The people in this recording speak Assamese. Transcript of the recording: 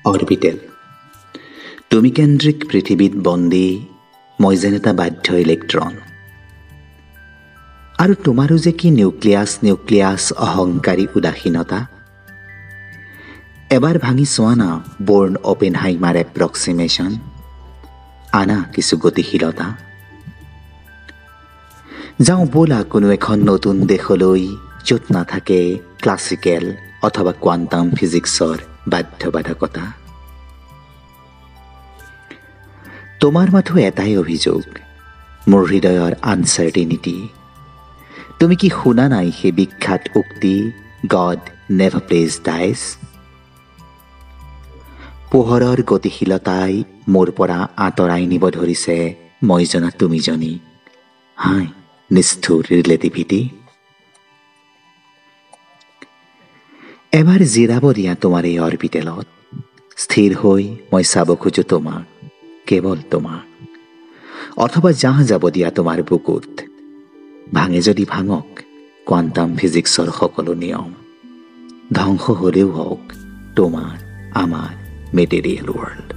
অৰবিটেল, তুমি কেন্দ্ৰিক পৃথিৱীত বন্দী মই যেন এটা বাধ্য ইলেক্ট্ৰন। আৰু তোমাৰো যে কি নিউক্লিয়াছ নিউক্লিয়াছ অহংকাৰী উদাসীনতা। এবাৰ ভাঙি চোৱা না বৰ্ণ অপেনহাইমাৰ এপ্ৰক্সিমেশ্যন, আনা কিছু গতিশীলতা। যাওঁ ব'লা কোনো এখন নতুন দেশলৈ, য'ত নাথাকে ক্লাছিকেল অথবা কোৱাণ্টাম ফিজিক্সৰ বাধ্যবাধকতা। তোমাৰ মাথো এটাই অভিযোগ, মোৰ হৃদয়ৰ আনচাৰ্টিনিটি। তুমি কি শুনা নাই সেই বিখ্যাত উক্তি, গড নেভাৰ প্লেজ ডাইচ? পোহৰৰ গতিশীলতাই মোৰ পৰা আঁতৰাই নিব ধৰিছে মই জনা তুমিজনী। হাই নিষ্ঠুৰ ৰিলেটিভিটি। এবাৰ জিৰাব দিয়া তোমাৰ এই অৰবিটেলত, স্থিৰ হৈ মই চাব খোজো তোমাক, কেৱল তোমাক। অথবা জাহ যাব দিয়া তোমাৰ বুকুত, ভাঙে যদি ভাঙক কোৱাণ্টাম ফিজিক্সৰ সকলো নিয়ম, ধ্বংস হ'লেও হওক তোমাৰ আমাৰ মেটেৰিয়েল ৱৰ্ল্ড।